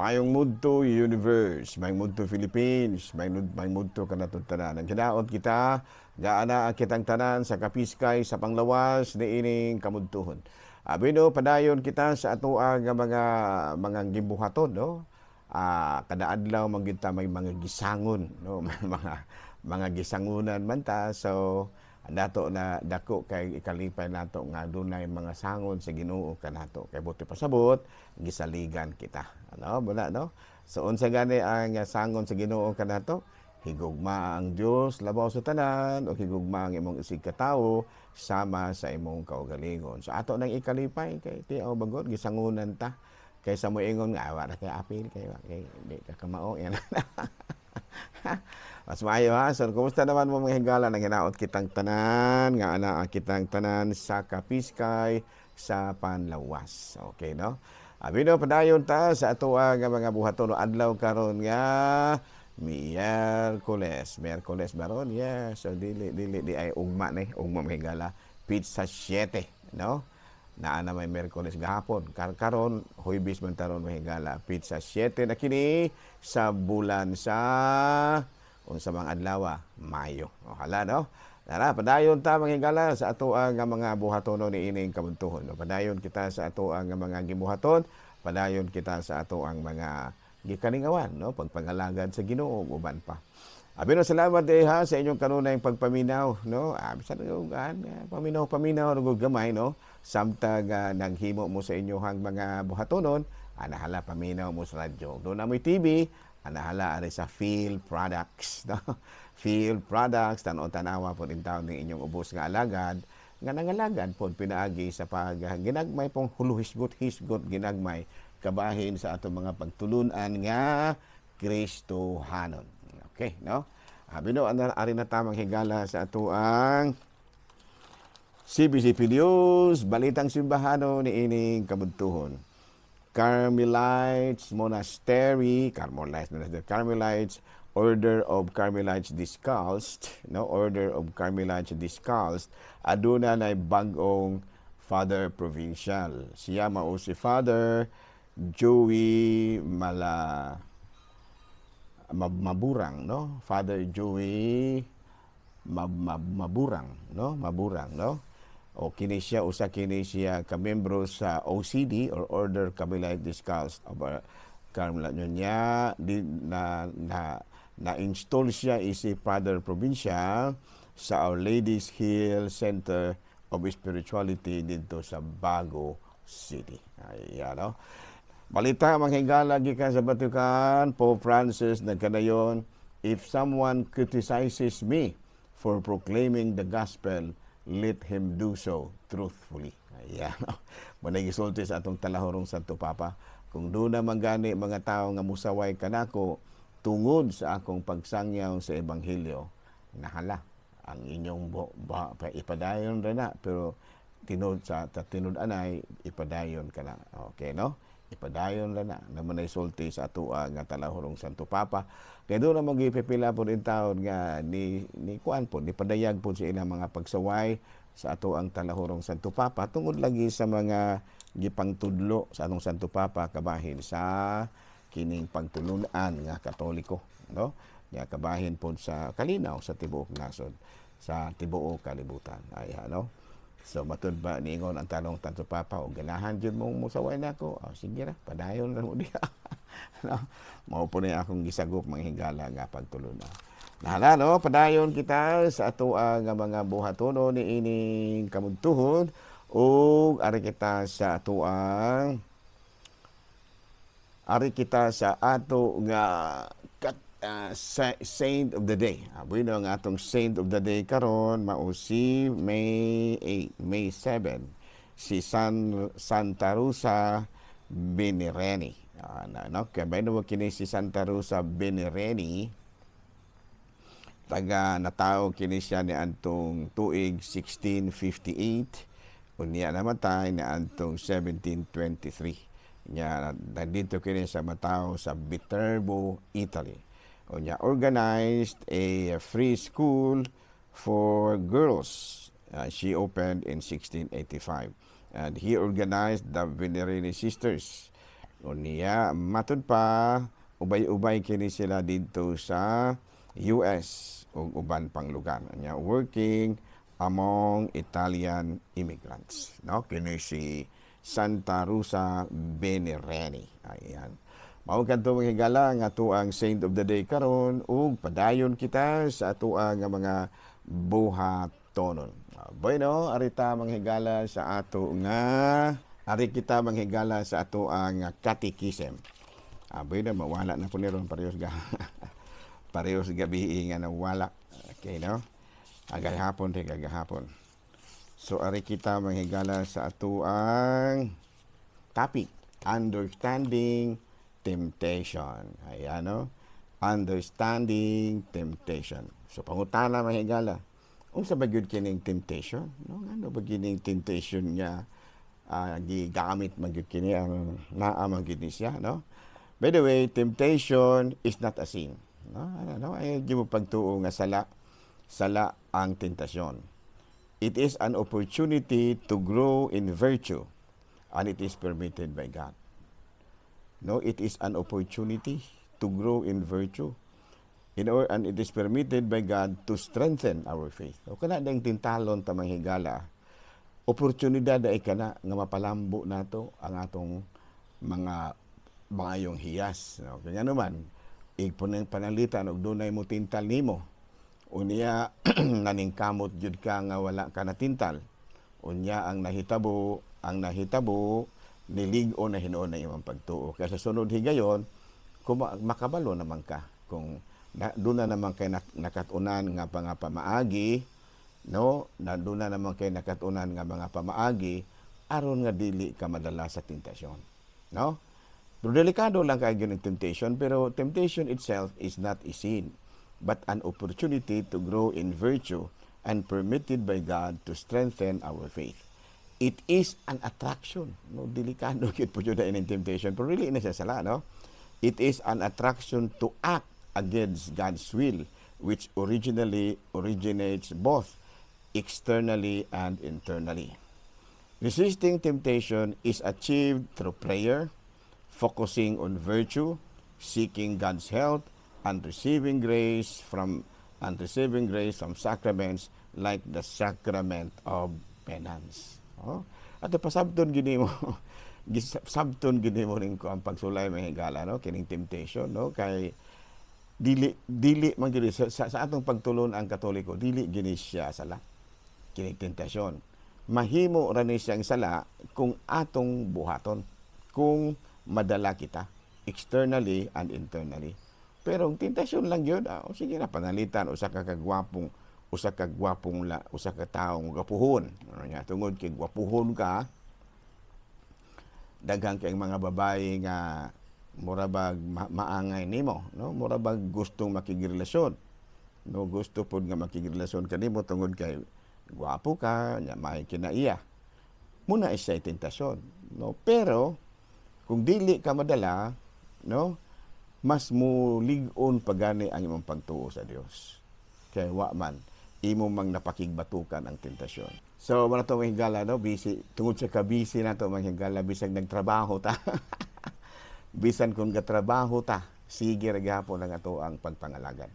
Maayong mudto, universe, maayong mudto, Philippines, maayong mudto kanatong tanan. Ang hinaot kita, nga kitang tanan sa kapiskay sa panglawas niining kamudtuhon. Abino padayon kita sa atoa nga mga gibuhaton, no? Kada adlaw man gyud ta may mga gisangon, no? May mga gisangunan man ta. So nato na dako kay ikalipay nato nga dunay mga sangon sa Ginoo kanato kay buti pasabot gisaligan kita, ano wala, no? So unsa gani ang sangon sa Ginoo kanato? Higugma ang Dios labaw sa tanan o higugma ang imong isig katawo sama sa imong kaugalingon. So ato nang ikalipay kay tiaw bagod gisangunan ta kaysa moingon nga wa ra kay apil kay wa kay di ka kamao yan. Mas maayo ha. So, kumusta naman mo, mga higala? Nang hinaot kitang tanan, nga ana kitang tanan sa kapiskay sa panlawas. Okay, no? Abino, padayon ta sa atoa nga mga buhaton, no? Adlaw karon nga Miyerkules. Miyerkules ba ron? Yes. So, dili, dili, di ay ugma ni. Ugma, mga higala. Petsa 7, no? Naa na may Miyerkules gahapon. Karon, Huwebes man taron, mga higala. Petsa 7 na kini sa bulan sa unsa mga adlaw? Mayo. O hala, no? Tara, padayon ta, mga higala, sa atoa nga mga buhatono ni ining kabuntuhon. No? Padayon kita sa atoa nga mga gibuhaton, padayon kita sa atoang mga gikalingawan, no? Pagpangalagad sa Ginoo ug uban pa. Abino, salamat eh, ha, sa inyong kanunay pagpaminaw, no? Bisan paminaw paminaw ug gamay, no? Samtang naghimo mo sa inyong mga buhatonon, anahala paminaw mo sa radyo. Duna mo'y TV, anahala ari sa Phil Products, no? Phil Products, tan-aw tanawa po din taon ng inyong ubos nga alagad nga nangalagad po pinaagi sa pag ginagmay pong huluhisgot hisgot ginagmay kabahin sa atong mga pagtulunan nga Kristohanon. Okay, no? Abi no, ari na tamang higala sa atoang CBCP News, Balitang Simbahano ni ining kabuntuhon. Carmelites Monastery, Carmelites Monastery, Carmelites, Order of Carmelites Discalced, no? Order of Carmelites Discalced, aduna nay bag-ong Father Provincial. Siya mao si Father Joey Mala Maburang, no? Father Joey Maburang, no? Maburang, no? O kini siya usa kini siya ka membro sa OCD or Order Carmelite Discalced of Carmelite niya di na na na-install siya isip Father Provincial sa Our Lady's Hill Center of Spirituality dito sa Bago City. Ayan, no? Balita, mga higala, gikan sa Vatican, Pope Francis nagkanayon, "If someone criticizes me for proclaiming the gospel, let him do so truthfully." Ayan. Manay gisulti sa atong talahurong Santo Papa. Kung duna man gani mga tao nga musaway kanako tungod sa akong pagsangyaw sa ebanghelyo, nahala ang inyong ipadayon ra na, pero tinud sa tinud-anay ipadayon ka na. Okay, no? Ipadayon ra na naman ay sulti sa atoa nga talahurong Santo Papa. Kay duna man gipipila po rin taon nga ni kuan po ni padayag po sa ilang mga pagsaway sa ato ang talahurong Santo Papa tungod lagi sa mga gipangtudlo sa atong Santo Papa kabahin sa kining pagtulunan nga Katoliko, no? Nga kabahin po sa kalinaw sa tibuok nasod, sa tibuok kalibutan ay ano. So matud ba niingon ang tanong Santo Papa og ganahan jud mong musaway nako, oh, sige ra, padayon ra mo diha, no? Mao po ni akong gisagop, mga higala, nga pagtulunan. Nahala, no, padayon kita sa ato nga mga buhatono ni ining kamuntuhon ug ari kita sa ato nga saint of the day. Bueno, ang atong saint of the day karon mao si May 8, May 7, si Santa Rosa Venereni. Na, no? Kaya ba kini si Santa Rosa Venereni, taga natawo kini siya ni antong tuig 1658, unya namatay ni antong 1723. Nya nandito kini sa matawo sa Viterbo, Italy. Unya organized a free school for girls. She opened in 1685 and he organized the Venerini Sisters. Unya matud pa, ubay-ubay kini sila didto sa US ug uban pang lugar. Nya working among Italian immigrants, no? Kini si Santa Rosa Venerini. Ayan. Mao kadto, mga higala, nga atoang Saint of the Day karon ug padayon kita sa atoang nga mga buhatonon. Bueno, arita, mga higala, sa ato nga ari kita, mga higala, sa atoang catechism. Bueno, mawala na po ni ron parehos gabi nga nawala. Okay, no? Agay hapon kay gagahapon. So ari kita, mga higala, sa atoang topic, understanding temptation. Ayan, no? Understanding temptation. So pangutana, mga higala, unsa ba gyud kining temptation? No, ano ba kining temptation nga gigamit man gyud kini ang naa man gyud ni siya, no? By the way, temptation is not a sin. No, ano, no? Ay di mo pagtuo nga sala ang tentasyon. It is an opportunity to grow in virtue and it is permitted by God. No, it is an opportunity to grow in virtue. And it is permitted by God to strengthen our faith. O kana ding tintalon ta, mga higala, oportunidad ay kana nga mapalambo nato ang atong mga maayong hiyas. No? Kaya naman, igpunang panalitan og dunay mo tintal nimo. Unya naningkamot jud ka nga wala ka natintal. Unya ang nahitabo nilig-on na hinuon na imong pagtuo. Kaya sa sunod higayon, kuma, makabalo naman ka kung na, doon na naman kay nakatunan nga mga pamaagi, no, na doon na naman kay nakatunan nga mga pamaagi aron nga dili ka madala sa tentasyon, no? Pero delikado lang kay ang temptation, pero temptation itself is not a sin but an opportunity to grow in virtue and permitted by God to strengthen our faith. It is an attraction, no? Delikado gyud po jud ang temptation, pero really na siya sala, no? It is an attraction to act against God's will, which originally originates both externally and internally. Resisting temptation is achieved through prayer, focusing on virtue, seeking God's help, and receiving grace from sacraments like the sacrament of penance. Oh, ato pasabton gini mo gisabton gini mo ning ko ang pagsulay, mga higala, no, kining temptation, no, kay dili dili man gyud sa atong pagtulon ang Katoliko, dili gini siya sala kining tentasyon. Mahimo ra ni siyang sala kung atong buhaton, kung madala kita externally and internally. Pero ang tentasyon lang yun, o sige na, panalitan usa ka gwapong la, usa ka taong gwapuhon. Ano niya, tungod kay gwapuhon ka, daghan kay mga babae nga mura bag maangay nimo, no? Mura bag gustong makigrelasyon. No, gusto pod nga makigrelasyon kanimo tungod kay gwapo ka, nya may kinaiya. Muna isa tentasyon, no? Pero kung dili ka madala, no, mas mulig-on pagani ang imong pagtuo sa Dios. Kay wa man imo mang napakigbatukan ang tentasyon. So, wala to, mga higala, no? Busy, tungod sa ka-busy na to, mga higala, bisag nagtrabaho ta. Bisan kung gatrabaho ta, sige ra gihapon ang ato ang pagpangalagad.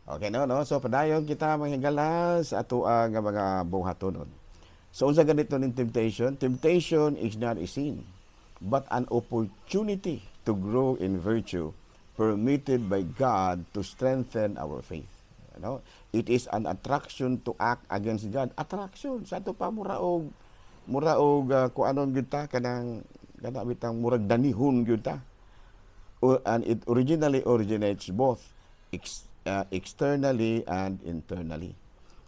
Okay, no? So, padayon kita, mga higala, sa ato ang mga buhatonon. So, unsa ganito ning temptation? Temptation is not a sin, but an opportunity to grow in virtue permitted by God to strengthen our faith. No? It is an attraction to act against God. Attraction sa ato pa mura og kuanon gyud ta kanang kana bitang murag danihon gyud ta. And it originally originates both externally and internally.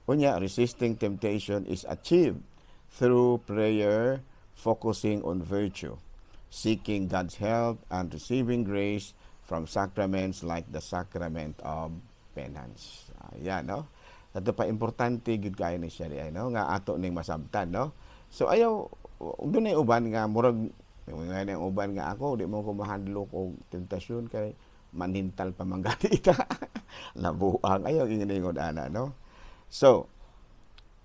Unya, resisting temptation is achieved through prayer, focusing on virtue, seeking God's help, and receiving grace from sacraments like the sacrament of penance. Ayan, no? Ato pa, importante gyud kayo ni siya diay, no? Nga ato ning masabtan, no? So ayaw dunay uban nga murag nga ang uban nga ako di mo ko mahadlok og tentasyon kay manintal pa man gani ta. Nabuang ayaw ingon ana, no? So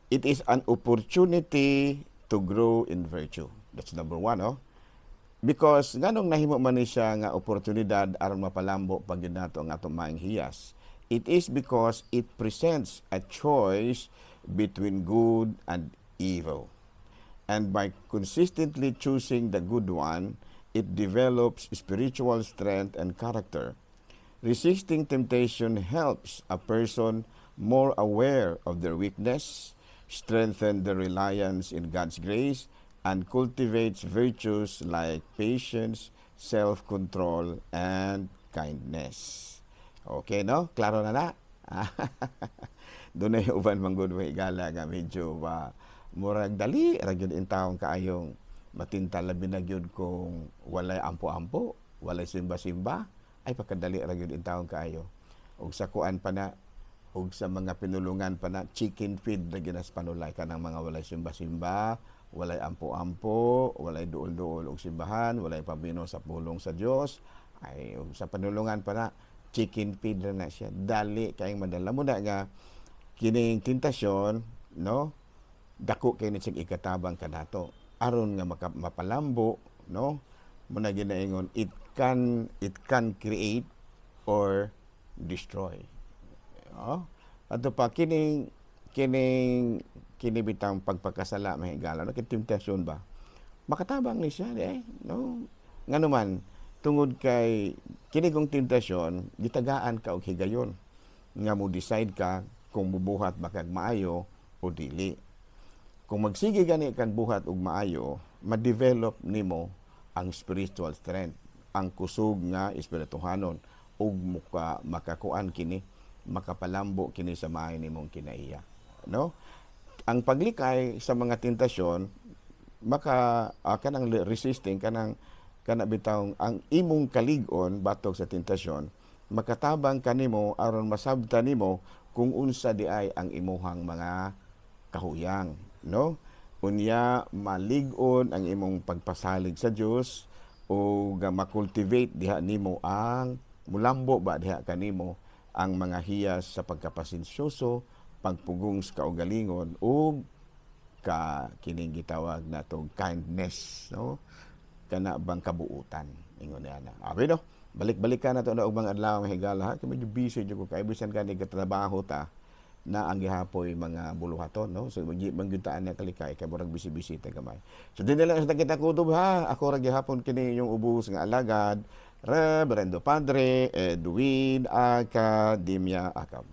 it is an opportunity to grow in virtue. That's number one, no? Because nganong nahimo man ni siya nga oportunidad aron mapalambo pag gyud nato ang atong maayong hiyas? It is because it presents a choice between good and evil. And by consistently choosing the good one, it develops spiritual strength and character. Resisting temptation helps a person more aware of their weakness, strengthen their reliance in God's grace, and cultivates virtues like patience, self-control, and kindness. Okay, no? Klaro na na? Dunay uban man gud, mga higala, nga medyo murag dali ra gyud intawon kaayong matinta, labi na gyud kung walay ampo-ampo, walay simba-simba, ay pagkadali ra gyud intawon kaayo. Ug sa kuan pa na, ug sa mga pinulungan pa na, chicken feed na ginas panulay kanang mga walay simba-simba, walay ampo-ampo, walay duol-duol og simbahan, walay pabino sa pulong sa Dios, ay ug sa panulungan pa na, chicken feed ra na siya. Dali kayong madala mo na nga kining tentasyon, no? Dako kay ni siyang ikatabang kanato aron nga mapalambo, no? Mao na ginaingon, it can create or destroy. No? Ato pa kining kini bitang pagpakasala, mga higala, no, kini temptasyon ba, makatabang ni siya eh, no? Ngano man, tungod kay kini kong temptasyon, gitagaan ka og higayon nga mo decide ka kung mubuhat ba kag maayo o dili. Kung magsige gani kag buhat og maayo, ma-develop nimo ang spiritual strength, ang kusog nga espirituhanon, ug muka makakuan kini, makapalambo kini sa maayo nimong kinaiya, no? Ang paglikay sa mga tentasyon, maka kanang resisting, kanang kana bitawng ang imong kalig-on batok sa tentasyon, makatabang kanimo aron masabtan nimo kung unsa di ay ang imuhang mga kahuyang, no? Unya malig-on ang imong pagpasalig sa Dios o ma-cultivate diha nimo ang mulambo ba diha kanimo ang mga hiyas sa pagkapasensyoso, pagpugong sa kaugalingon ug ka kining gitawag natong kindness, no? Kana bang kabuutan, ingon niya na. Abi, no, balik-balik ka na to na og mga adlaw, mga higala, ha, kay medyo busy jud ko kay bisan kani katrabaho ta na ang gihapoy mga buluhaton, no? So mangyutaan niya kalikay kay murag busy-busy ta gamay. So dinhi lang sa kita kutob, ha. Ako ra gihapon kini yung ubos nga alagad, Reverendo Padre Edwin Academia Acam.